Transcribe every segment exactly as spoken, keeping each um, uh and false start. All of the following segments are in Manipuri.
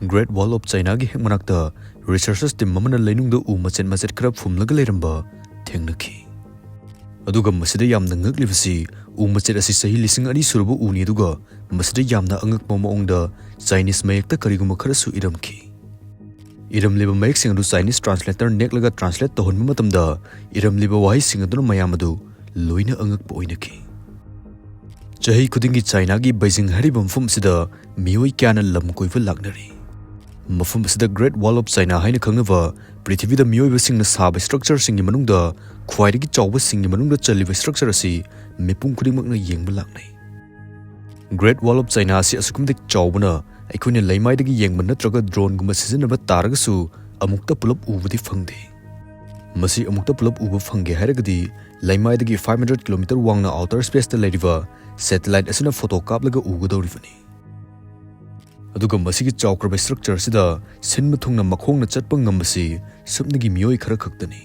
Great Wall of Chinaꯒꯤ ꯍꯦꯛ ꯃꯅꯥꯛꯇ researchers team ꯑꯃꯅ ꯂꯩꯅꯨꯡꯗ ꯎ ꯃꯆꯦꯠ ꯃꯆꯦꯠ ꯈꯔ ꯐꯨꯝꯂꯒ ꯂꯩꯔꯝꯕ ꯊꯦꯡꯅꯈꯤ꯫ ꯑꯗꯨꯒ ꯃꯁꯤꯗ ꯌꯥꯝꯅ ꯉꯛꯂꯤꯕꯁꯤ, ꯎ ꯃꯆꯦꯠ ꯑꯁꯤ ꯆꯍꯤ ꯂꯤꯁꯤꯡ ꯑꯅꯤ ꯁꯨꯔꯕ ꯎꯅꯤ, ꯑꯗꯨꯒ ꯃꯁꯤꯗ ꯌꯥꯝꯅ ꯑꯉꯛꯄ ꯃꯑꯣꯡꯗ Chinese ꯃꯌꯦꯛꯇ ꯀꯔꯤꯒꯨꯝꯕ ꯈꯔꯁꯨ ꯏꯔꯝꯈꯤ꯫ ꯏꯔꯝꯂꯤꯕ ꯃꯌꯦꯛꯁꯤꯡ ꯑꯗꯨ Chinese translator ꯅꯦꯛꯂꯒ translate ꯇꯧꯍꯟꯕ ꯃꯇꯝꯗ, ꯏꯔꯝꯂꯤꯕ ꯋꯥꯍꯩꯁꯤꯡ ꯑꯗꯨꯅ ꯃꯌꯥꯝ ꯑꯗꯨ ꯂꯣꯏꯅ ꯑꯉꯛꯄ ꯑꯣꯏꯅꯈꯤ꯫ ꯆꯍꯤ ꯈꯨꯗꯤꯡꯒꯤ ꯆꯥꯏꯅꯥꯒꯤ ꯕꯩꯖꯤꯡ ꯍꯥꯏꯔꯤꯕ ꯃꯐꯝ ꯑꯁꯤꯗ ꯃꯤꯑꯣꯏ ꯀꯌꯥꯅ ꯂꯝ ꯀꯣꯏꯕ ꯂꯥꯛꯅꯔꯤ꯫ ꯃꯐꯝ ꯑꯁꯤꯗ Great Wall of China ꯍꯥꯏꯅ ꯈꯪꯅꯕ, ꯄ꯭ꯔꯤꯊꯤꯕꯤꯗ ꯃꯤꯑꯣꯏꯕꯁꯤꯡꯅ ꯁꯥꯕ structureꯁꯤꯡꯒꯤ ꯃꯅꯨꯡꯗ ꯈ꯭ꯋꯥꯏꯗꯒꯤ ꯆꯥꯎꯕꯁꯤꯡꯒꯤ ꯃꯅꯨꯡꯗ ꯆꯜꯂꯤꯕ structure ꯑꯁꯤ ꯃꯤꯄꯨꯝ ꯈꯨꯗꯤꯡꯃꯛꯅ ꯌꯦꯡꯕ ꯂꯥꯛꯅꯩ꯫ Great Wall of China ꯑꯁꯤ ꯑꯁꯨꯛꯀꯤ ꯃꯇꯤꯛ ꯆꯥꯎꯕꯅ, ꯑꯩꯈꯣꯏꯅ ꯂꯩꯃꯥꯏꯗꯒꯤ ꯌꯦꯡꯕ ꯅꯠꯇ꯭ꯔꯒ droneꯒꯨꯝꯕ ꯁꯤꯖꯤꯟꯅꯕ ꯇꯥꯔꯒꯁꯨ, ꯑꯃꯨꯛꯇ ꯄꯨꯂꯞ ꯎꯕꯗꯤ ꯐꯪꯗꯦ꯫ ꯃꯁꯤ ꯑꯃꯨꯛꯇ ꯄꯨꯂꯞ ꯎꯕ ꯐꯪꯒꯦ ꯍꯥꯏꯔꯒꯗꯤ, ꯂꯩꯃꯥꯏꯗꯒꯤ five hundred kilometer ꯋꯥꯡꯅ outer spaceꯇ ꯂꯩꯔꯤꯕ satellite ꯑꯁꯤꯅ photo ꯀꯥꯞꯂꯒ ꯎꯒꯗꯧꯔꯤꯕꯅꯤ꯫ ꯑꯗꯨꯒ ꯃꯁꯤꯒꯤ ꯆꯥꯎꯈ꯭ꯔꯕ structure ꯑꯁꯤꯗ ꯁꯤꯟꯕ ꯊꯨꯡꯅ ꯃꯈꯣꯡꯅ ꯆꯠꯄ ꯉꯝꯕꯁꯤ ꯁꯨꯞꯅꯒꯤ ꯃꯤꯑꯣꯏ ꯈꯔ ꯈꯛꯇꯅꯤ꯫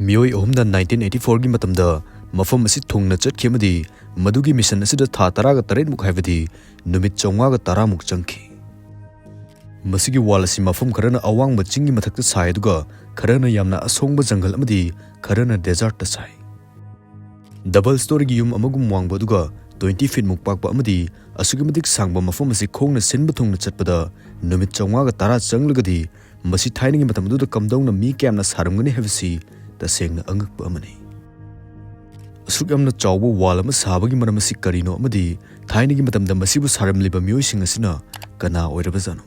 ꯃꯤꯑꯣꯏ ꯑꯍꯨꯝꯅ nineteen eighty fourꯒꯤ ꯃꯇꯝꯗ ꯃꯐꯝ ꯑꯁꯤ ꯊꯨꯡꯅ ꯆꯠꯈꯤ ꯑꯃꯗꯤ ꯃꯗꯨꯒꯤ mission ꯑꯁꯤꯗ ꯊꯥ ꯇꯔꯥꯒ ꯇꯔꯦꯠꯃꯨꯛ, ꯍꯥꯏꯕꯗꯤ ꯅꯨꯃꯤꯠ ꯆꯥꯝꯃꯉꯥꯒ ꯇꯔꯥꯃꯨꯛ ꯆꯪꯈꯤ꯫ ꯃꯁꯤꯒꯤ wall ꯑꯁꯤ ꯃꯐꯝ ꯈꯔꯅ ꯑꯋꯥꯡꯕ ꯆꯤꯡꯒꯤ ꯃꯊꯛꯇ ꯁꯥꯏ, ꯑꯗꯨꯒ ꯈꯔꯅ ꯌꯥꯝꯅ ꯑꯁꯣꯡꯕ ꯖꯪꯒꯜ ꯑꯃꯗꯤ ꯈꯔꯅ desertꯇ ꯁꯥꯏ꯫ Double storyꯒꯤ ꯌꯨꯝ ꯑꯃꯒꯨꯝ ꯋꯥꯡꯕ, ꯑꯗꯨꯒ twenty feetꯃꯨꯛ ꯄꯥꯛꯄ ꯑꯃꯗꯤ ꯑꯁꯨꯛꯀꯤ ꯃꯇꯤꯛ ꯁꯥꯡꯕ ꯃꯐꯝ ꯑꯁꯤ ꯈꯣꯡꯅ ꯁꯤꯟꯕ ꯊꯨꯡꯅ ꯆꯠꯄꯗ ꯅꯨꯃꯤꯠ ꯆꯥꯝꯃꯉꯥꯒ ꯇꯔꯥ ꯆꯪꯂꯒꯗꯤ, ꯃꯁꯤ ꯊꯥꯏꯅꯒꯤ ꯃꯇꯝ ꯑꯗꯨꯗ ꯀꯝꯗꯧꯅ ꯃꯤ ꯀꯌꯥꯝꯅ ꯁꯥꯔꯝꯒꯅꯤ ꯍꯥꯏꯕꯁꯤ ꯇꯁꯦꯡꯅ ꯑꯉꯛꯄ ꯑꯃꯅꯤ꯫ ꯑꯁꯨꯛ ꯌꯥꯝꯅ ꯆꯥꯎꯕ wall ꯑꯃ ꯁꯥꯕꯒꯤ ꯃꯔꯝ ꯑꯁꯤ ꯀꯔꯤꯅꯣ, ꯑꯃꯗꯤ ꯊꯥꯏꯅꯒꯤ ꯃꯇꯝꯗ ꯃꯁꯤꯕꯨ ꯁꯥꯔꯝꯂꯤꯕ ꯃꯤꯑꯣꯏꯁꯤꯡ ꯑꯁꯤꯅ ꯀꯅꯥ ꯑꯣꯏꯔꯕꯖꯥꯠꯅꯣ?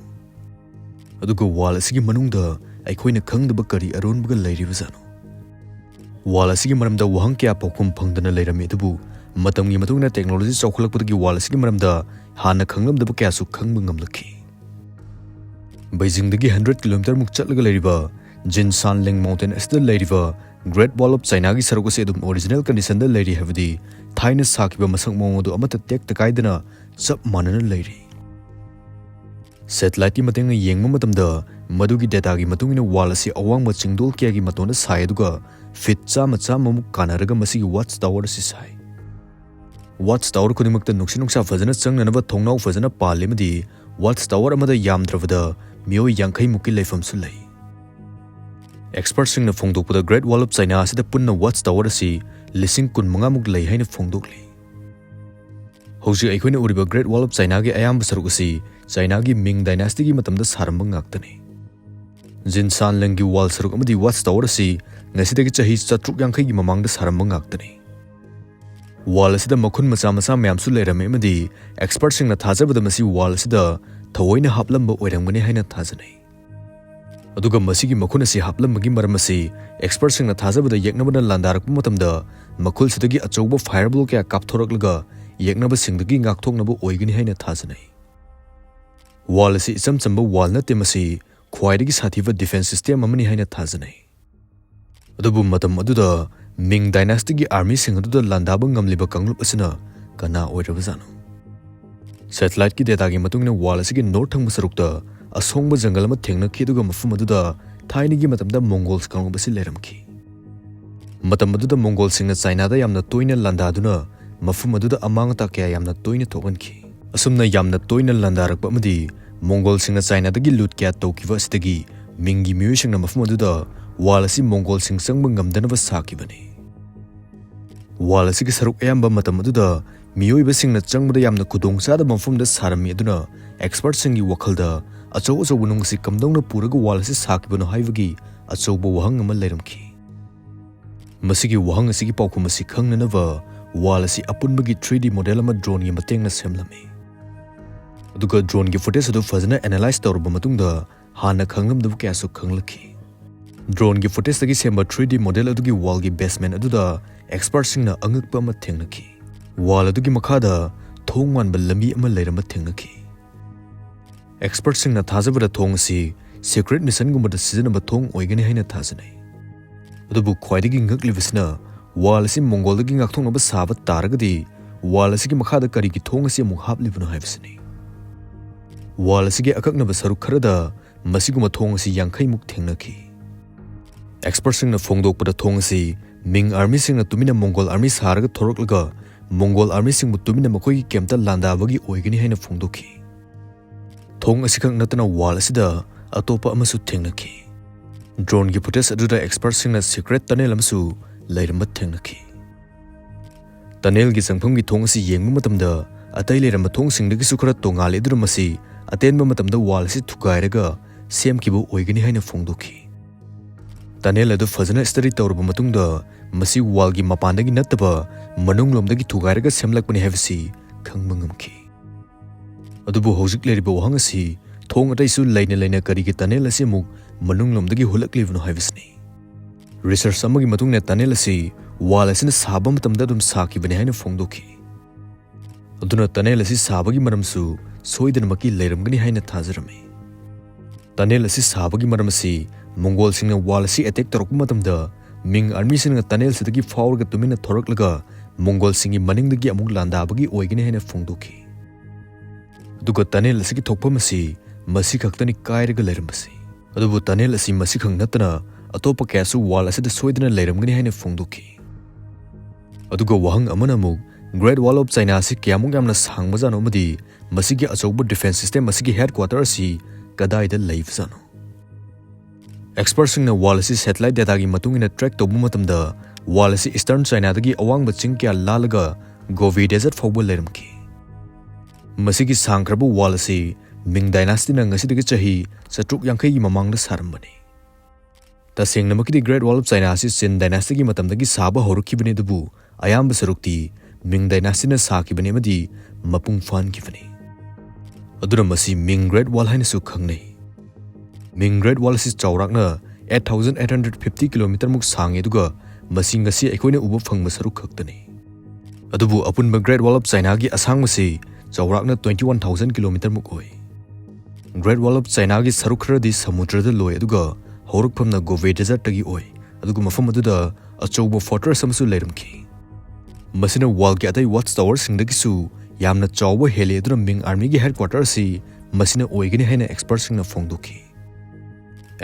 ꯑꯗꯨꯒ wall ꯑꯁꯤꯒꯤ ꯃꯅꯨꯡꯗ ꯑꯩꯈꯣꯏꯅ ꯈꯪꯗꯕ ꯀꯔꯤ ꯑꯔꯣꯟꯕꯒ ꯂꯩꯔꯤꯕꯖꯥꯠꯅꯣ? Wall ꯑꯁꯤꯒꯤ ꯃꯔꯝꯗ ꯋꯥꯍꯪ ꯀꯌꯥ ꯄꯥꯎꯈꯨꯝ ꯐꯪꯗꯅ ꯂꯩꯔꯝꯃꯤ, ꯑꯗꯨꯕꯨ ꯃꯇꯝꯒꯤ ꯃꯇꯨꯡ ꯏꯟꯅ technology ꯆꯥꯎꯈꯠꯂꯛꯄꯗꯒꯤ wall ꯑꯁꯤꯒꯤ ꯃꯔꯝꯗ ꯍꯥꯟꯅ ꯈꯪꯂꯝꯗꯕ ꯀꯌꯥꯁꯨ ꯈꯪꯕ ꯉꯝꯂꯛꯈꯤ꯫ ꯕꯩꯖꯤꯡꯗꯒꯤ hundred kilometerꯃꯨꯛ ꯆꯠꯂꯒ ꯂꯩꯔꯤꯕ Jinsanling Mountain ꯑꯁꯤꯗ ꯂꯩꯔꯤꯕ Great Wall of Chinaꯒꯤ ꯁꯔꯨꯛ ꯑꯁꯤ ꯑꯗꯨꯝ original conditionꯗ ꯂꯩꯔꯤ, ꯍꯥꯏꯕꯗꯤ ꯊꯥꯏꯅ ꯁꯥꯈꯤꯕ ꯃꯁꯛ ꯃꯑꯣꯡ ꯑꯗꯨ ꯑꯃꯠꯇ ꯇꯦꯛꯇ ꯀꯥꯏꯗꯅ ꯆꯞ ꯃꯥꯟꯅꯅ ꯂꯩꯔꯤ꯫ Satelliteꯀꯤ ꯃꯇꯦꯡꯅ ꯌꯦꯡꯕ ꯃꯇꯝꯗ, ꯃꯗꯨꯒꯤ dataꯒꯤ ꯃꯇꯨꯡ ꯏꯟꯅ wall ꯑꯁꯤ ꯑꯋꯥꯡꯕ ꯆꯤꯡꯗꯣꯜ ꯀꯌꯥꯒꯤ ꯃꯇꯣꯟꯗ ꯁꯥꯏ, ꯑꯗꯨꯒ feet ꯆꯥꯝꯃ ꯆꯥꯝꯃꯃꯨꯛ ꯀꯥꯟꯅꯔꯒ ꯃꯁꯤꯒꯤ watch tower ꯑꯁꯤ ꯁꯥꯏ꯫ Watch tower ꯈꯨꯗꯤꯡꯃꯛꯇ ꯅꯨꯡꯁꯤꯠ ꯅꯨꯡꯁꯥ ꯐꯖꯅ ꯆꯪꯅꯅꯕ ꯊꯣꯡꯅꯥꯎ ꯐꯖꯅ ꯄꯥꯜꯂꯤ, ꯑꯃꯗꯤ Watch Tower ꯑꯃꯗ ꯌꯥꯝꯗ꯭ꯔꯕꯗ ꯃꯤꯑꯣꯏ ꯌꯥꯡꯈꯩ ꯃꯨꯛꯀꯤ ꯂꯩꯐꯝꯁꯨ ꯂꯩ꯫ Expertꯁꯤꯡꯅ ꯐꯣꯡꯗꯣꯛꯄꯗ Great Wall of China ꯑꯁꯤꯗ ꯄꯨꯟꯅ Watch Tower ꯑꯁꯤ ꯂꯤꯁꯤꯡ ꯀꯨꯟ ꯃꯉꯥ ꯃꯨꯛ ꯂꯩ ꯍꯥꯏꯅ ꯐꯣꯡꯗꯣꯛꯂꯤ꯫ ꯍꯧꯖꯤꯛ ꯑꯩꯈꯣꯏꯅ ꯎꯔꯤꯕ Great Wall of Chinaꯒꯤ ꯑꯌꯥꯝꯕ ꯁꯔꯨꯛ ꯑꯁꯤ Chinaꯒꯤ Ming Dynastyꯒꯤ ꯃꯇꯝꯗ ꯁꯥꯔꯝꯕ ꯉꯥꯛꯇꯅꯤ꯫ ꯖꯤꯟꯁꯥꯟ ꯂꯦꯡꯒꯤ wall ꯁꯔꯨꯛ ꯑꯃꯗꯤ Watch Tower ꯑꯁꯤ ꯉꯁꯤꯗꯒꯤ ꯆꯍꯤ ꯆꯥꯇ꯭ꯔꯨꯛ ꯌꯥꯡꯈꯩꯒꯤ ꯃꯃꯥꯡꯗ ꯁꯥꯔꯝꯕ ꯉꯥꯛꯇꯅꯤ꯫ Wall ꯑꯁꯤꯗ ꯃꯈꯨꯟ ꯃꯆꯥ ꯃꯆꯥ ꯃꯌꯥꯝꯁꯨ ꯂꯩꯔꯝꯃꯤ ꯑꯃꯗꯤ expertꯁꯤꯡꯅ ꯊꯥꯖꯕꯗ ꯃꯁꯤ wall ꯑꯁꯤꯗ ꯊꯑꯣꯏꯅ ꯍꯥꯞꯂꯝꯕ ꯑꯣꯏꯔꯝꯒꯅꯤ ꯍꯥꯏꯅ ꯊꯥꯖꯅꯩ꯫ ꯑꯗꯨꯒ ꯃꯁꯤꯒꯤ ꯃꯈꯨꯟ ꯑꯁꯤ ꯍꯥꯞꯂꯝꯕꯒꯤ ꯃꯔꯝ ꯑꯁꯤ expertꯁꯤꯡꯅ ꯊꯥꯖꯕꯗ ꯌꯦꯛꯅꯕꯅ ꯂꯥꯟꯗꯥꯔꯛꯄ ꯃꯇꯝꯗ ꯃꯈꯨꯜꯁꯤꯗꯒꯤ ꯑꯆꯧꯕ fireball ꯀꯌꯥ ꯀꯥꯞꯊꯣꯔꯛꯂꯒ ꯌꯦꯛꯅꯕꯁꯤꯡꯗꯒꯤ ꯉꯥꯛꯊꯣꯛꯅꯕ ꯑꯣꯏꯒꯅꯤ ꯍꯥꯏꯅ ꯊꯥꯖꯅꯩ꯫ Wall ꯑꯁꯤ ꯏꯆꯝ ꯆꯝꯕ wall ꯅꯠꯇꯦ, ꯃꯁꯤ ꯈ꯭ꯋꯥꯏꯗꯒꯤ ꯁꯥꯊꯤꯕ defence system ꯑꯃꯅꯤ ꯍꯥꯏꯅ ꯊꯥꯖꯅꯩ꯫ ꯑꯗꯨꯕꯨ ꯃꯇꯝ ꯑꯗꯨꯗ Ming Dynastyꯒꯤ armyꯁꯤꯡ ꯑꯗꯨꯗ ꯂꯥꯟꯗꯥꯕ ꯉꯝꯂꯤꯕ ꯀꯥꯡꯂꯨꯞ ꯑꯁꯤꯅ ꯀꯅꯥ ꯑꯣꯏꯔꯕꯖꯥꯠꯅꯣ? Satelliteꯀꯤ dataꯒꯤ ꯃꯇꯨꯡ ꯏꯟꯅ wall ꯑꯁꯤꯒꯤ north ꯊꯪꯕ ꯁꯔꯨꯛꯇ ꯑꯁꯣꯡꯕ ꯖꯪꯒꯜ ꯑꯃ ꯊꯦꯡꯅꯈꯤ, ꯑꯗꯨꯒ ꯃꯐꯝ ꯑꯗꯨꯗ ꯊꯥꯏꯅꯒꯤ ꯃꯇꯝꯗ Mongols ꯀꯥꯡꯂꯨꯞ ꯑꯁꯤ ꯂꯩꯔꯝꯈꯤ꯫ ꯃꯇꯝ ꯑꯗꯨꯗ Mongols ꯁꯤꯡꯅ Chinaꯗ ꯌꯥꯝꯅ ꯇꯣꯏꯅ ꯂꯥꯟꯗꯥꯗꯨꯅ ꯃꯐꯝ ꯑꯗꯨꯗ ꯑꯃꯥꯡ ꯑꯇꯥ ꯀꯌꯥ ꯌꯥꯝꯅ ꯇꯣꯏꯅ ꯊꯣꯛꯍꯟꯈꯤ꯫ ꯑꯁꯨꯝꯅ ꯌꯥꯝꯅ ꯇꯣꯏꯅ ꯂꯥꯟꯗꯥꯔꯛꯄ ꯑꯃꯗꯤ Mongols ꯁꯤꯡꯅ Chinaꯗꯒꯤ loot ꯀꯌꯥ ꯇꯧꯈꯤꯕ ꯑꯁꯤꯗꯒꯤ Mingꯒꯤ ꯃꯤꯑꯣꯏꯁꯤꯡꯅ ꯃꯐꯝ ꯑꯗꯨꯗ wall ꯑꯁꯤ Mongols ꯁꯤꯡ ꯆꯪꯕ ꯉꯝꯗꯅꯕ ꯁꯥꯈꯤꯕꯅꯤ꯫ Wall ꯑꯁꯤꯒꯤ ꯁꯔꯨꯛ ꯑꯌꯥꯝꯕ ꯃꯇꯝ ꯑꯗꯨꯗ ꯃꯤꯑꯣꯏꯕꯁꯤꯡꯅ ꯆꯪꯕꯗ ꯌꯥꯝꯅ ꯈꯨꯗꯣꯡꯆꯥꯗꯕ ꯃꯐꯝꯗ ꯁꯥꯔꯝꯃꯤ, ꯑꯗꯨꯅ expertꯁꯤꯡꯒꯤ ꯋꯥꯈꯜꯗ ꯑꯆꯧ ꯑꯆꯧꯕ ꯅꯨꯡ ꯑꯁꯤ ꯀꯝꯗꯧꯅ ꯄꯨꯔꯒ wall ꯑꯁꯤ ꯁꯥꯈꯤꯕꯅꯣ ꯍꯥꯏꯕꯒꯤ ꯑꯆꯧꯕ ꯋꯥꯍꯪ ꯑꯃ ꯂꯩꯔꯝꯈꯤ꯫ ꯃꯁꯤꯒꯤ ꯋꯥꯍꯪ ꯑꯁꯤꯒꯤ ꯄꯥꯎꯈꯨꯝ ꯑꯁꯤ ꯈꯪꯅꯅꯕ wall ꯑꯁꯤ ꯑꯄꯨꯟꯕꯒꯤ three D model ꯑꯃ droneꯒꯤ ꯃꯇꯦꯡꯅ ꯁꯦꯝꯂꯝꯃꯤ꯫ ꯑꯗꯨꯒ droneꯒꯤ footage ꯑꯗꯨ ꯐꯖꯅ analyze ꯇꯧꯔꯕ ꯃꯇꯨꯡꯗ ꯍꯥꯟꯅ ꯈꯪꯂꯝꯗꯕ ꯀꯌꯥꯁꯨ ꯈꯪꯂꯛꯈꯤ꯫ Droneꯒꯤ footageꯇꯒꯤ ꯁꯦꯝꯕ three D model ꯑꯗꯨꯒꯤ wallꯒꯤ basement ꯑꯗꯨꯗ expertꯁꯤꯡꯅ ꯑꯉꯛꯄ ꯑꯃ ꯊꯦꯡꯅꯈꯤ꯫ Wall ꯑꯗꯨꯒꯤ ꯃꯈꯥꯗ ꯊꯣꯡ ꯃꯥꯟꯕ ꯂꯝꯕꯤ ꯑꯃ ꯂꯩꯔꯝꯕ ꯊꯦꯡꯅꯈꯤ꯫ Expertꯁꯤꯡꯅ ꯊꯥꯖꯕꯗ ꯊꯣꯡ ꯑꯁꯤ secret missionꯒꯨꯝꯕꯗ ꯁꯤꯖꯤꯟꯅꯕ ꯊꯣꯡ ꯑꯣꯏꯒꯅꯤ ꯍꯥꯏꯅ ꯊꯥꯖꯅꯩ꯫ ꯑꯗꯨꯕꯨ ꯈ꯭ꯋꯥꯏꯗꯒꯤ ꯉꯛꯂꯤꯕꯁꯤꯅ wall ꯑꯁꯤ Mongoldꯒꯤ ꯉꯥꯛꯊꯣꯛꯅꯕ ꯁꯥꯕ ꯇꯥꯔꯒꯗꯤ wall ꯑꯁꯤꯒꯤ ꯃꯈꯥꯗ ꯀꯔꯤꯒꯤ ꯊꯣꯡ ꯑꯁꯤ ꯑꯃꯨꯛ ꯍꯥꯞꯂꯤꯕꯅꯣ ꯍꯥꯏꯕꯁꯤꯅꯤ꯫ Wall ꯑꯁꯤꯒꯤ ꯑꯀꯛꯅꯕ ꯁꯔꯨꯛ ꯈꯔꯗ ꯃꯁꯤꯒꯨꯝꯕ ꯊꯣꯡ ꯑꯁꯤ ꯌꯥꯡꯈꯩ ꯃꯨꯛ ꯊꯦꯡꯅꯈꯤ꯫ Expertꯁꯤꯡꯅ ꯐꯣꯡꯗꯣꯛꯄꯗ ꯊꯣꯡ ꯑꯁꯤ Ming armyꯁꯤꯡꯅ ꯇꯨꯃꯤꯟꯅ Mongol army ꯁꯥꯔꯒ ꯊꯣꯔꯛꯂꯒ Mongol armyꯁꯤꯡꯕꯨ ꯇꯨꯃꯤꯟꯅ ꯃꯈꯣꯏꯒꯤ campꯇ ꯂꯥꯟꯗꯥꯕꯒꯤ ꯑꯣꯏꯒꯅꯤ ꯍꯥꯏꯅ ꯐꯣꯡꯗꯣꯛꯈꯤ꯫ ꯊꯣꯡ ꯑꯁꯤꯈꯛ ꯅꯠꯇꯅ wall ꯑꯁꯤꯗ ꯑꯇꯣꯞꯄ ꯑꯃꯁꯨ ꯊꯦꯡꯅꯈꯤ꯫ Drone ꯒꯤ footage ꯑꯗꯨꯗ expert ꯁꯤꯡꯅ secret tunnel ꯑꯃꯁꯨ ꯂꯩꯔꯝꯕ ꯊꯦꯡꯅꯈꯤ꯫ Tunnel ꯒꯤ ꯆꯪꯐꯝꯒꯤ ꯊꯣꯡ ꯑꯁꯤ ꯌꯦꯡꯕ ꯃꯇꯝꯗ ꯑꯇꯩ ꯂꯩꯔꯝꯕ ꯊꯣꯡꯁꯤꯡꯗꯒꯤꯁꯨ ꯈꯔ ꯇꯣꯉꯥꯜꯂꯤ, ꯑꯗꯨꯅ ꯃꯁꯤ ꯑꯇꯦꯟꯕ ꯃꯇꯝꯗ wall ꯑꯁꯤ ꯊꯨꯒꯥꯏꯔꯒ ꯁꯦꯝꯈꯤꯕ ꯑꯣꯏꯒꯅꯤ ꯍꯥꯏꯅ ꯐꯣꯡꯗꯣꯛꯈꯤ꯫ Tunnel ꯑꯗꯨ ꯐꯖꯅ study ꯇꯧꯔꯕ ꯃꯇꯨꯡꯗ ꯃꯁꯤ wall ꯒꯤ ꯃꯄꯥꯟꯗꯒꯤ ꯅꯠꯇꯕ ꯃꯅꯨꯡꯂꯣꯝꯗꯒꯤ ꯊꯨꯒꯥꯏꯔꯒ ꯁꯦꯝꯂꯛꯄꯅꯤ ꯍꯥꯏꯕꯁꯤ ꯈꯪꯕ ꯉꯝꯈꯤ꯫ ꯑꯗꯨꯕꯨ ꯍꯧꯖꯤꯛ ꯂꯩꯔꯤꯕ ꯋꯥꯍꯪ ꯑꯁꯤ ꯊꯣꯡ ꯑꯇꯩꯁꯨ ꯂꯩꯅ ꯂꯩꯅ ꯀꯔꯤꯒꯤ tunnel ꯑꯁꯤ ꯑꯃꯨꯛ ꯃꯅꯨꯡꯂꯣꯝꯗꯒꯤ ꯍꯨꯠꯂꯛꯂꯤꯕꯅꯣ ꯍꯥꯏꯕꯁꯤꯅꯤ꯫ Research ꯑꯃꯒꯤ ꯃꯇꯨꯡ ꯏꯟꯅ tunnel ꯑꯁꯤ wall ꯑꯁꯤꯅ ꯁꯥꯕ ꯃꯇꯝꯗ ꯑꯗꯨꯝ ꯁꯥꯈꯤꯕꯅꯤ ꯍꯥꯏꯅ ꯐꯣꯡꯗꯣꯛꯈꯤ꯫ ꯑꯗꯨꯅ tunnel ꯑꯁꯤ ꯁꯥꯕꯒꯤ ꯃꯔꯝꯁꯨ ꯁꯣꯏꯗꯅꯃꯛꯀꯤ ꯂꯩꯔꯝꯒꯅꯤ ꯍꯥꯏꯅ ꯊꯥꯖꯔꯝꯃꯤ꯫ Tunnel ꯑꯁꯤ ꯁꯥꯕꯒꯤ ꯃꯔꯝ ꯑꯁꯤ ꯃꯣꯡꯒꯣꯜꯁꯤꯡꯅ wall ꯑꯁꯤ attack ꯇꯧꯔꯛꯄ ꯃꯇꯝꯗ Ming army ꯁꯤꯡꯅ tunnel ꯁꯤꯗꯒꯤ ꯐꯥꯎꯔꯒ ꯇꯨꯃꯤꯟꯅ ꯊꯣꯔꯛꯂꯒ ꯃꯣꯡꯒꯣꯜꯁꯤꯡꯒꯤ ꯃꯅꯤꯡꯗꯒꯤ ꯑꯃꯨꯛ ꯂꯥꯟꯗꯥꯕꯒꯤ ꯑꯣꯏꯒꯅꯤ ꯍꯥꯏꯅ ꯐꯣꯡꯗꯣꯛꯈꯤ꯫ ꯑꯗꯨꯒ tunnel ꯑꯁꯤꯒꯤ ꯊꯣꯛꯐꯝ ꯑꯁꯤ ꯃꯁꯤ ꯈꯛꯇꯅꯤ ꯀꯥꯏꯔꯒ ꯂꯩꯔꯝꯕꯁꯤ꯫ ꯑꯗꯨꯕꯨ tunnel ꯑꯁꯤ ꯃꯁꯤꯈꯛ ꯅꯠꯇꯅ ꯑꯇꯣꯞꯄ ꯀꯌꯥꯁꯨ wall ꯑꯁꯤꯗ ꯁꯣꯏꯗꯅ ꯂꯩꯔꯝꯒꯅꯤ ꯍꯥꯏꯅ ꯐꯣꯡꯗꯣꯛꯈꯤ꯫ ꯑꯗꯨꯒ ꯋꯥꯍꯪ ꯑꯃꯅ ꯑꯃꯨꯛ Great Wall of China ꯑꯁꯤ ꯀꯌꯥꯃꯨꯛ ꯌꯥꯝꯅ ꯁꯥꯡꯕꯖꯥꯠꯅꯣ ꯑꯃꯗꯤ ꯃꯁꯤꯒꯤ ꯑꯆꯧꯕ defence system ꯑꯁꯤꯒꯤ headquarter ꯑꯁꯤ ꯀꯗꯥꯏꯗ ꯂꯩꯕꯖꯥꯠꯅꯣ? Expert ꯁꯤꯡꯅ wall ꯑꯁꯤ satellite data ꯒꯤ ꯃꯇꯨꯡ ꯏꯟꯅ track ꯇꯧꯕ ꯃꯇꯝꯗ wall ꯑꯁꯤ Eastern China ꯗꯒꯤ ꯑꯋꯥꯡꯕ ꯆꯤꯡ ꯀꯌꯥ ꯂꯥꯜꯂꯒ Gobi Desert ꯐꯥꯎꯕ ꯂꯩꯔꯝꯈꯤ꯫ ꯃꯁꯤꯒꯤ ꯁꯥꯡꯈ꯭ꯔꯕ wall ꯑꯁꯤ Ming dynasty ꯅ ꯉꯁꯤꯗꯒꯤ ꯆꯍꯤ ꯆꯥꯇ꯭ꯔꯨꯛ ꯌꯥꯡꯈꯩꯒꯤ ꯃꯃꯥꯡꯗ ꯁꯥꯔꯝꯕꯅꯤ꯫ ꯇꯁꯦꯡꯅꯃꯛꯀꯤꯗꯤ Great Wall of China ꯑꯁꯤ Qin dynasty ꯒꯤ ꯃꯇꯝꯗꯒꯤ ꯁꯥꯕ ꯍꯧꯔꯛꯈꯤꯕꯅꯤ, ꯑꯗꯨꯕꯨ ꯑꯌꯥꯝꯕ ꯁꯔꯨꯛꯇꯤ Ming dynasty ꯅ ꯁꯥꯈꯤꯕꯅꯤ ꯑꯃꯗꯤ ꯃꯄꯨꯡ ꯐꯥꯍꯟꯈꯤꯕꯅꯤ꯫ ꯑꯗꯨꯅ ꯃꯁꯤ Ming Great Wall ꯍꯥꯏꯅꯁꯨ ꯈꯪꯅꯩ꯫ Ming Great Wall ꯑꯁꯤ ꯆꯥꯎꯔꯥꯛꯅ eight thousand eight hundred fifty kilometer ꯃꯨꯛ ꯁꯥꯡꯉꯤ, ꯑꯗꯨꯒ ꯃꯁꯤ ꯉꯁꯤ ꯑꯩꯈꯣꯏꯅ ꯎꯕ ꯐꯪꯕ ꯁꯔꯨꯛ ꯈꯛꯇꯅꯤ꯫ ꯑꯗꯨꯕꯨ ꯑꯄꯨꯟꯕ Great Wall of China ꯒꯤ ꯑꯁꯥꯡꯕꯁꯤ ꯆꯥꯎꯔꯥꯛꯅ twenty one thousand kilometer ꯃꯨꯛ ꯑꯣꯏ꯫ Great Wall of China ꯒꯤ ꯁꯔꯨꯛ ꯈꯔꯗꯤ ꯁꯃꯨꯗ꯭ꯔꯗ ꯂꯣꯏ, ꯑꯗꯨꯒ ꯍꯧꯔꯛꯐꯝꯅ Gobi Desert ꯇꯒꯤ ꯑꯣꯏ, ꯑꯗꯨꯒ ꯃꯐꯝ ꯑꯗꯨꯗ ꯑꯆꯧꯕ fortress ꯑꯃꯁꯨ ꯂꯩꯔꯝꯈꯤ꯫ ꯃꯁꯤꯅ wall ꯒꯤ ꯑꯇꯩ watch tower ꯁꯤꯡꯗꯒꯤꯁꯨ ꯌꯥꯝꯅ ꯆꯥꯎꯕ ꯍꯦꯜꯂꯤ, ꯑꯗꯨꯅ Ming army ꯒꯤ headquarter ꯑꯁꯤ ꯃꯁꯤꯅ ꯑꯣꯏꯒꯅꯤ ꯍꯥꯏꯅ expert ꯁꯤꯡꯅ ꯐꯣꯡꯗꯣꯛꯈꯤ꯫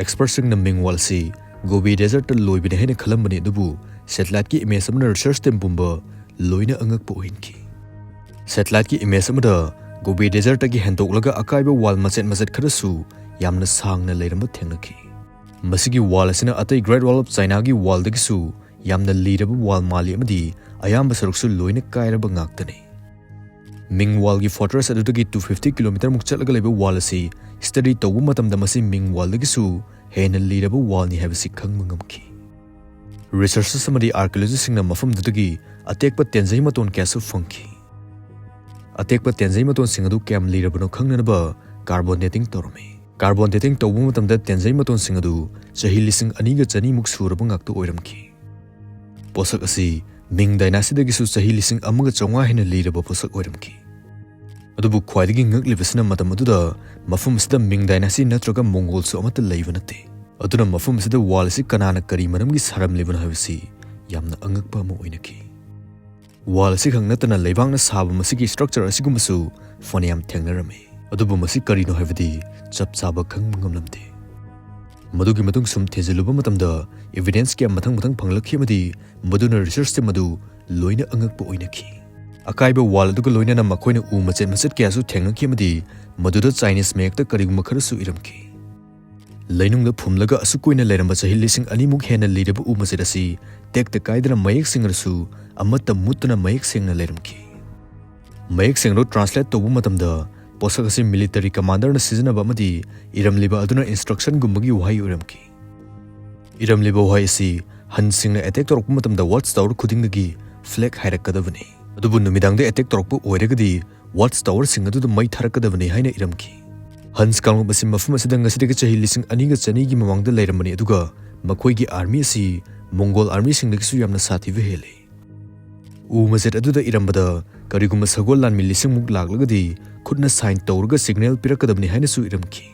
Expert ꯁꯤꯡꯅ Ming Wall ꯑꯁꯤ Gobi Desert ꯇ ꯂꯣꯏꯕꯅꯤ ꯍꯥꯏꯅ ꯈꯜꯂꯝꯕꯅꯤ, ꯑꯗꯨꯕꯨ satellite ꯀꯤ image ꯑꯃꯅ research team ꯄꯨꯝꯕ ꯂꯣꯏꯅ ꯑꯉꯛꯄ ꯑꯣꯏꯍꯟꯈꯤ꯫ Satellite ꯀꯤ image ꯑꯃꯗ ꯒꯣꯕꯤ ꯗꯦꯖꯔꯠꯇꯒꯤ ꯍꯦꯟꯗꯣꯛꯂꯒ ꯑꯀꯥꯏꯕ ꯋꯥꯜ ꯃꯆꯦꯠ ꯃꯆꯦꯠ ꯈꯔꯁꯨ ꯌꯥꯝꯅ ꯁꯥꯡꯅ ꯂꯩꯔꯝꯕ ꯊꯦꯡꯅꯈꯤ꯫ ꯃꯁꯤꯒꯤ ꯋꯥꯜ ꯑꯁꯤꯅ ꯑꯇꯩ ꯒ꯭ꯔꯦꯠ ꯋꯥꯜ ꯑꯣꯐ ꯆꯥꯏꯅꯥꯒꯤ ꯋꯥꯜꯗꯒꯤꯁꯨ ꯌꯥꯝꯅ ꯂꯤꯔꯕ ꯋꯥꯜ ꯃꯥꯜꯂꯤ ꯑꯃꯗꯤ ꯑꯌꯥꯝꯕ ꯁꯔꯨꯛꯁꯨ ꯂꯣꯏꯅ ꯀꯥꯏꯔꯕ ꯉꯥꯛꯇꯅꯤ꯫ ꯃꯤꯡ ꯋꯥꯜꯒꯤ ꯐꯣꯔꯇ꯭ꯔꯦꯁ ꯑꯗꯨꯗꯒꯤ ꯇꯨ ꯐꯤꯐꯇꯤ ꯀꯤꯂꯣꯃꯤꯇꯔꯃꯨꯛ ꯆꯠꯂꯒ ꯂꯩꯕ ꯋꯥꯜ ꯑꯁꯤ ꯁ꯭ꯇꯗꯤ ꯇꯧꯕ ꯃꯇꯝꯗ ꯃꯁꯤ ꯃꯤꯡ ꯋꯥꯜꯗꯒꯤꯁꯨ ꯍꯦꯟꯅ ꯂꯤꯔꯕ ꯋꯥꯜꯅꯤ ꯍꯥꯏꯕꯁꯤ ꯈꯪꯕ ꯉꯝꯈꯤ꯫ ꯔꯤꯁꯔꯆꯔꯁ ꯑꯃꯗꯤ ꯑꯥꯔꯀꯤꯑꯣꯂꯣꯖꯤꯁꯁꯤꯡꯅ ꯃꯐꯝꯗꯨꯗꯒꯤ ꯑꯇꯦꯛꯄ ꯇꯦꯟꯖꯩ ꯃꯇꯣꯟ ꯀꯌꯥꯁꯨ ꯐꯪꯈꯤ꯫ ꯑꯇꯦꯛꯄ ꯇꯦꯟꯖꯩ ꯃꯇꯣꯟꯁꯤꯡ ꯑꯗꯨ ꯀꯌꯥꯝ ꯂꯤꯔꯕꯅꯣ ꯈꯪꯅꯅꯕ ꯀꯥꯔꯕꯣꯟ ꯗꯦꯇꯤꯡ ꯇꯧꯔꯝꯃꯤ꯫ ꯀꯥꯔꯕꯣꯟ ꯗꯦꯇꯤꯡ ꯇꯧꯕ ꯃꯇꯝꯗ ꯇꯦꯟꯖꯩ ꯃꯇꯣꯟꯁꯤꯡ ꯑꯗꯨ ꯆꯍꯤ ꯂꯤꯁꯤꯡ ꯑꯅꯤꯒ ꯆꯅꯤꯃꯨꯛ ꯁꯨꯔꯕ ꯉꯥꯛꯇ ꯑꯣꯏꯔꯝꯈꯤ꯫ ꯄꯣꯠꯁꯛ ꯑꯁꯤ ꯃꯤꯡ ꯗꯥꯏꯅꯥꯁꯤꯗꯒꯤꯁꯨ ꯆꯍꯤ ꯂꯤꯁꯤꯡ ꯑꯃꯒ ꯆꯥꯝꯃꯉꯥ ꯍꯦꯟꯅ ꯂꯤꯔꯕ ꯄꯣꯠꯁꯛ ꯑꯣꯏꯔꯝꯈꯤ꯫ ꯑꯗꯨꯕꯨ ꯈ꯭ꯋꯥꯏꯗꯒꯤ ꯉꯛꯂꯤꯕꯁꯤꯅ ꯃꯇꯝ ꯑꯗꯨꯗ ꯃꯐꯝ ꯑꯁꯤꯗ ꯃꯤꯡ ꯗꯥꯏꯅꯥꯁꯤ ꯅꯠꯇ꯭ꯔꯒ ꯃꯣꯡꯒꯣꯜꯁꯨ ꯑꯃꯠꯇ ꯂꯩꯕ ꯅꯠꯇꯦ꯫ ꯑꯗꯨꯅ ꯃꯐꯝ ꯑꯁꯤꯗ ꯋꯥꯜ ꯑꯁꯤ ꯀꯅꯥꯅ ꯀꯔꯤ ꯃꯔꯝꯒꯤ ꯁꯥꯔꯝꯂꯤꯕꯅꯣ ꯍꯥꯏꯕꯁꯤ ꯌꯥꯝꯅ ꯑꯉꯛꯄ ꯑꯃ ꯑꯣꯏꯅꯈꯤ꯫ ꯋꯥꯜ ꯑꯁꯤꯈꯛ ꯅꯠꯇꯅ ꯂꯩꯕꯥꯛꯅ ꯁꯥꯕ ꯃꯁꯤꯒꯤ ꯁ꯭ꯇ꯭ꯔꯛꯆꯔ ꯑꯁꯤꯒꯨꯝꯕꯁꯨ ꯐꯅꯌꯥꯝ ꯊꯦꯡꯅꯔꯝꯃꯤ꯫ ꯑꯗꯨꯕꯨ ꯃꯁꯤ ꯀꯔꯤꯅꯣ ꯍꯥꯏꯕꯗꯤ ꯆꯞ ꯆꯥꯕ ꯈꯪꯕ ꯉꯝꯂꯝꯗꯦ꯫ ꯃꯗꯨꯒꯤ ꯃꯇꯨꯡ ꯁꯨꯝ ꯊꯤꯖꯤꯜꯂꯨꯕ ꯃꯇꯝꯗ ꯏꯚꯤꯗꯦꯟꯁ ꯀꯌꯥ ꯃꯊꯪ ꯃꯊꯪ ꯐꯪꯂꯛꯈꯤ ꯑꯃꯗꯤ ꯃꯗꯨꯅ ꯔꯤꯁꯔꯆ ꯇꯤꯝ ꯑꯗꯨ ꯂꯣꯏꯅ ꯑꯉꯛꯄ ꯑꯣꯏꯅꯈꯤ꯫ ꯑꯀꯥꯏꯕ ꯋꯥꯜ ꯑꯗꯨꯒ ꯂꯣꯏꯅꯅ ꯃꯈꯣꯏꯅ ꯎ ꯃꯆꯦꯠ ꯃꯆꯦꯠ ꯀꯌꯥꯁꯨ ꯊꯦꯡꯅꯈꯤ ꯑꯃꯗꯤ ꯃꯗꯨꯗ ꯆꯥꯏꯅꯤꯁ ꯃꯌꯦꯛꯇ ꯀꯔꯤꯒꯨꯝꯕ ꯈꯔꯁꯨ ꯏꯔꯝꯈꯤ꯫ ꯂꯩꯅꯨꯡꯗ ꯐꯨꯝꯂꯒ ꯑꯁꯨꯛ ꯀꯨꯏꯅ ꯂꯩꯔꯝꯕ ꯆꯍꯤ ꯂꯤꯁꯤꯡ ꯑꯅꯤꯃꯨꯛ ꯍꯦꯟꯅ ꯂꯤꯔꯕ ꯎ ꯃꯆꯦꯠ ꯑꯁꯤ ꯇꯦꯛꯇ ꯀꯥꯏꯗꯅ ꯃꯌꯦꯛ ꯁꯦꯡꯂꯁꯨ ꯑꯃꯠꯇ ꯃꯨꯠꯇꯅ ꯃꯌꯦꯛ ꯁꯦꯡꯅ ꯂꯩꯔꯝꯈꯤ꯫ ꯃꯌꯦꯛ ꯁꯦꯡꯂꯣ ꯇ꯭ꯔꯥꯟꯁꯂꯦꯠ ꯇꯧꯕ ꯃꯇꯝꯗ ꯄꯣꯠꯁꯛ ꯑꯁꯤ ꯃꯤꯂꯤꯇꯔꯤ ꯀꯃꯥꯟꯗꯔꯅ ꯁꯤꯖꯤꯟꯅꯕ ꯑꯃꯗꯤ ꯏꯔꯝꯂꯤꯕ ꯑꯗꯨꯅ ꯏꯟꯁꯇ꯭ꯔꯛꯁꯟꯒꯨꯝꯕꯒꯤ ꯋꯥꯍꯩ ꯑꯣꯏꯔꯝꯈꯤ꯫ ꯏꯔꯝꯂꯤꯕ ꯋꯥꯍꯩ ꯑꯁꯤ ꯍꯟꯁꯤꯡꯅ ꯑꯦꯇꯦꯛ ꯇꯧꯔꯛꯄ ꯃꯇꯝꯗ ꯋꯥꯆ ꯇꯥꯋꯔ ꯈꯨꯗꯤꯡꯗꯒꯤ ꯐ꯭ꯂꯦꯛ ꯍꯥꯏꯔꯛꯀꯗꯕꯅꯤ, ꯑꯗꯨꯕꯨ ꯅꯨꯃꯤꯗꯥꯡꯗ ꯑꯦꯇꯦꯛ ꯇꯧꯔꯛꯄ ꯑꯣꯏꯔꯒꯗꯤ ꯋꯥꯆ ꯇꯥꯋꯔꯁꯤꯡ ꯑꯗꯨꯗ ꯃꯩ ꯊꯥꯔꯛꯀꯗꯕꯅꯤ ꯍꯥꯏꯅ ꯏꯔꯝꯈꯤ꯫ ꯍꯟꯁ ꯀꯥꯡꯂꯨꯞ ꯑꯁꯤ ꯃꯐꯝ ꯑꯁꯤꯗ ꯉꯁꯤꯗꯒꯤ ꯆꯍꯤ ꯂꯤꯁꯤꯡ ꯑꯅꯤꯒ ꯆꯅꯤꯒꯤ ꯃꯃꯥꯡꯗ ꯂꯩꯔꯝꯕꯅꯤ, ꯑꯗꯨꯒ ꯃꯈꯣꯏꯒꯤ ꯑꯥꯔꯃꯤ ꯑꯁꯤ ꯃꯣꯡꯒꯣꯜ ꯑꯥꯔꯃꯤꯁꯤꯡꯗꯒꯤꯁꯨ ꯌꯥꯝꯅ ꯁꯥꯊꯤꯕ ꯍꯦꯜꯂꯤ꯫ ꯎ ꯃꯆꯦꯠ ꯑꯗꯨꯗ ꯏꯔꯝꯕꯗ ꯀꯔꯤꯒꯨꯝꯕ ꯁꯒꯣꯜ ꯂꯥꯟꯃꯤ ꯂꯤꯁꯤꯡꯃꯨꯛ ꯂꯥꯛꯂꯒꯗꯤ ꯈꯨꯠꯅ ꯁꯥꯏꯟ ꯇꯧꯔꯒ ꯁꯤꯒꯅꯦꯜ ꯄꯤꯔꯛꯀꯗꯕꯅꯤ ꯍꯥꯏꯅꯁꯨ ꯏꯔꯝꯈꯤ꯫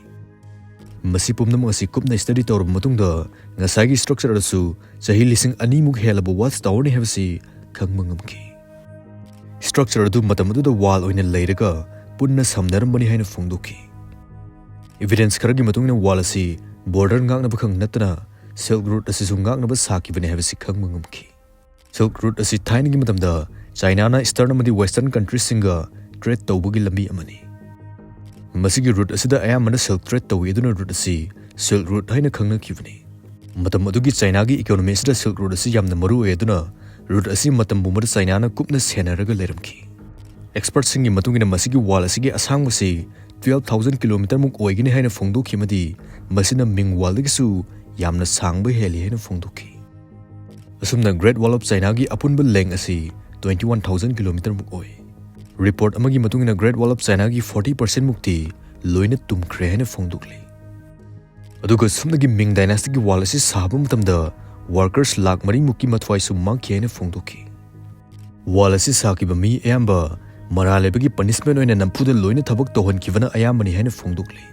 ꯃꯁꯤ ꯄꯨꯝꯅꯃꯛ ꯑꯁꯤ ꯀꯨꯞꯅ ꯁ꯭ꯇꯗꯤ ꯇꯧꯔꯕ ꯃꯇꯨꯡꯗ ꯉꯁꯥꯏꯒꯤ ꯁ꯭ꯇ꯭ꯔꯛꯆꯔ ꯑꯗꯨꯁꯨ ꯆꯍꯤ ꯂꯤꯁꯤꯡ ꯑꯅꯤꯃꯨꯛ ꯍꯦꯜꯂꯕ ꯋꯥꯆ ꯇꯥꯋꯔꯅꯤ ꯍꯥꯏꯕꯁꯤ ꯈꯪꯕ ꯉꯝꯈꯤ꯫ ꯁ꯭ꯇ꯭ꯔꯛꯆꯔ ꯑꯗꯨ ꯃꯇꯝ ꯑꯗꯨꯗ ꯋꯥꯜ ꯑꯣꯏꯅ ꯂꯩꯔꯒ ꯄꯨꯟꯅ ꯁꯝꯅꯔꯝꯕꯅꯤ ꯍꯥꯏꯅ ꯐꯣꯡꯗꯣꯛꯈꯤ꯫ ꯏꯚꯤꯗꯦꯟꯁ ꯈꯔꯒꯤ ꯃꯇꯨꯡ ꯏꯟꯅ ꯋꯥꯜ ꯑꯁꯤ ꯕꯣꯔꯗꯔ ꯉꯥꯛꯅꯕ ꯈꯛ ꯅꯠꯇꯅ ꯁꯤꯜꯛ ꯔꯨꯠ ꯑꯁꯤꯁꯨ ꯉꯥꯛꯅꯕ ꯁꯥꯈꯤꯕꯅꯤ ꯍꯥꯏꯕꯁꯤ ꯈꯪꯕ ꯉꯝꯈꯤ꯫ ꯁꯤꯜꯛ ꯔꯨꯠ ꯑꯁꯤ ꯊꯥꯏꯅꯒꯤ ꯃꯇꯝꯗ ꯆꯥꯏꯅꯥꯅ ꯏꯁꯇꯔꯟ ꯑꯃꯗꯤ ꯋꯦꯁꯇꯔꯟ ꯀꯟꯇ꯭ꯔꯤꯁꯤꯡꯒ trade ꯇꯧꯕꯒꯤ ꯂꯝꯕꯤ ꯑꯃꯅꯤ꯫ ꯃꯁꯤꯒꯤ route ꯑꯁꯤꯗ ꯑꯌꯥꯝꯕꯅ silk trade ꯇꯧꯏ, ꯑꯗꯨꯅ route ꯑꯁꯤ Silk Route ꯍꯥꯏꯅ ꯈꯪꯅꯈꯤꯕꯅꯤ꯫ ꯃꯇꯝ ꯑꯗꯨꯒꯤ ꯆꯥꯏꯅꯥꯒꯤ economy ꯑꯁꯤꯗ silk route ꯑꯁꯤ ꯌꯥꯝꯅ ꯃꯔꯨ ꯑꯣꯏ, ꯑꯗꯨꯅ route ꯑꯁꯤ ꯃꯇꯝ ꯄꯨꯝꯕꯗ ꯆꯥꯏꯅꯥꯅ ꯀꯨꯞꯅ ꯁꯦꯟꯅꯔꯒ ꯂꯩꯔꯝꯈꯤ꯫ Expertꯁꯤꯡꯒꯤ ꯃꯇꯨꯡ ꯏꯟꯅ ꯃꯁꯤꯒꯤ wall ꯑꯁꯤꯒꯤ ꯑꯁꯥꯡꯕꯁꯤ twelve thousand kilometre ꯃꯨꯛ ꯑꯣꯏꯒꯅꯤ ꯍꯥꯏꯅ ꯐꯣꯡꯗꯣꯛꯈꯤ ꯑꯃꯗꯤ ꯃꯁꯤꯅ Ming Wallꯗꯒꯤꯁꯨ ꯌꯥꯝꯅ ꯁꯥꯡꯕ ꯍꯦꯜꯂꯤ ꯍꯥꯏꯅ ꯐꯣꯡꯗꯣꯛꯈꯤ꯫ ꯑꯁꯨꯝꯅ Great Wall of Chinaꯒꯤ ꯑꯄꯨꯟꯕ length ꯑꯁꯤ twenty one thousand kilometre ꯃꯨꯛ ꯑꯣꯏ꯫ Report ꯑꯃꯒꯤ ꯃꯇꯨꯡ ꯏꯟꯅ Great Wall of Chinaꯒꯤ forty percent ꯃꯨꯛꯇꯤ ꯂꯣꯏꯅ ꯇꯨꯝꯈ꯭ꯔꯦ ꯍꯥꯏꯅ ꯐꯣꯡꯗꯣꯛꯂꯤ꯫ ꯑꯗꯨꯒ ꯁꯨꯞꯅꯒꯤ Ming Dynastyꯒꯤ wall ꯑꯁꯤ ꯁꯥꯕ ꯃꯇꯝꯗ workers ꯂꯥꯈ ꯃꯔꯤ ꯃꯨꯛꯀꯤ ꯃꯊ꯭ꯋꯥꯏꯁꯨ ꯃꯥꯡꯈꯤ ꯍꯥꯏꯅ ꯐꯣꯡꯗꯣꯛꯈꯤ꯫ Wall ꯑꯁꯤ ꯁꯥꯈꯤꯕ ꯃꯤ ꯑꯌꯥꯝꯕ ꯃꯔꯥꯜ ꯂꯩꯕꯒꯤ punishment ꯑꯣꯏꯅ ꯅꯝꯐꯨꯗ ꯂꯣꯏꯅ ꯊꯕꯛ ꯇꯧꯍꯟꯈꯤꯕꯅ ꯑꯌꯥꯝꯕꯅꯤ ꯍꯥꯏꯅ ꯐꯣꯡꯗꯣꯛꯂꯤ꯫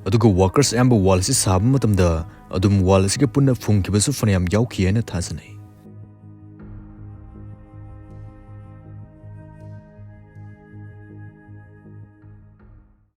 ꯑꯗꯨꯒ workers ꯑꯌꯥꯝꯕ wall ꯑꯁꯤ ꯁꯥꯕ ꯃꯇꯝꯗ ꯑꯗꯨꯝ wall ꯑꯁꯤꯒ ꯄꯨꯟꯅ ꯐꯨꯝꯈꯤꯕꯁꯨ ꯐꯅꯌꯥꯝ ꯌꯥꯎꯈꯤ ꯍꯥꯏꯅ ꯊꯥꯖꯅꯩ꯫